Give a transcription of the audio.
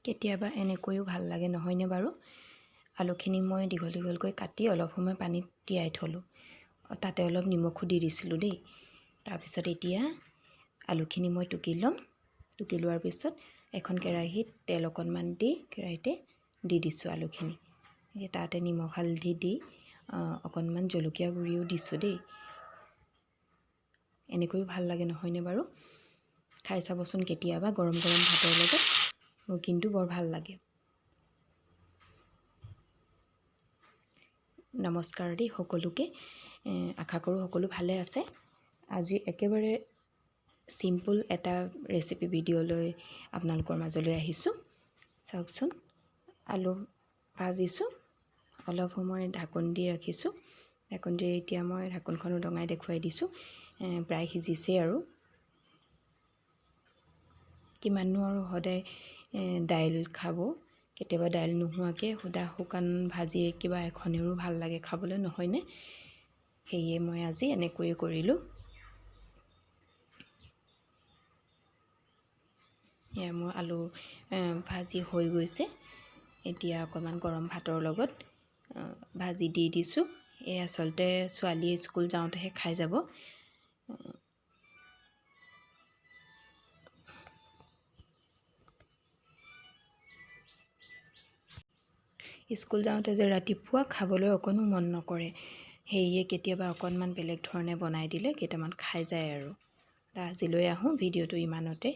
কেতিয়াবা এনেকৈও ভাল লাগে নহয়নে বাৰু? আলুখিনি মই দীঘল দীঘলকৈ কাটি অলপ সময় পানীত তিয়াই থ'লোঁ, তাতে অলপ নিমখো দি দিছিলোঁ দেই। তাৰপিছত এতিয়া আলুখিনি মই টুকি ল'ম। টুকি লোৱাৰ পিছত এখন কেৰাহীত তেল অকণমান দি কেৰাহীতে দি দিছোঁ আলুখিনি। তাতে নিমখ হালধি দি অকণমান জলকীয়া গুড়িও দিছোঁ দেই। এনেকৈও ভাল লাগে নহয়নে বাৰু? খাই চাবচোন কেতিয়াবা গৰম গৰম ভাতৰ লগত, মোৰ কিন্তু বৰ ভাল লাগে। নমস্কাৰ দেই সকলোকে, আশা কৰোঁ সকলো ভালে আছে। আজি একেবাৰে চিম্পল এটা ৰেচিপি ভিডিঅ'লৈ আপোনালোকৰ মাজলৈ আহিছোঁ। চাওকচোন, আলু ভাজিছোঁ, অলপ সময় ঢাকোন দি ৰাখিছোঁ। ঢাকোন দি এতিয়া মই ঢাকোনখন উদঙাই দেখুৱাই দিছোঁ, প্ৰায় সিজিছেই আৰু। কিমাননো আৰু সদায় দাইল খাব, কেতিয়াবা দাইল নোহোৱাকৈ সুদা শুকান ভাজি কিবা এখনেৰো ভাল লাগে খাবলৈ নহয়নে? সেয়ে মই আজি এনেকৈয়ে কৰিলোঁ। এয়া মোৰ আলু ভাজি হৈ গৈছে। এতিয়া অকণমান গৰম ভাতৰ লগত ভাজি দি দিছোঁ। এই আচলতে ছোৱালীয়ে স্কুল যাওঁতেহে খাই যাব। স্কুল যাওঁতে যে ৰাতিপুৱা খাবলৈ অকণো মন নকৰে, সেয়ে কেতিয়াবা অকণমান বেলেগ ধৰণে বনাই দিলে কেইটামান খাই যায় আৰু। আজিলৈ আহোঁ, ভিডিঅ'টো ইমানতে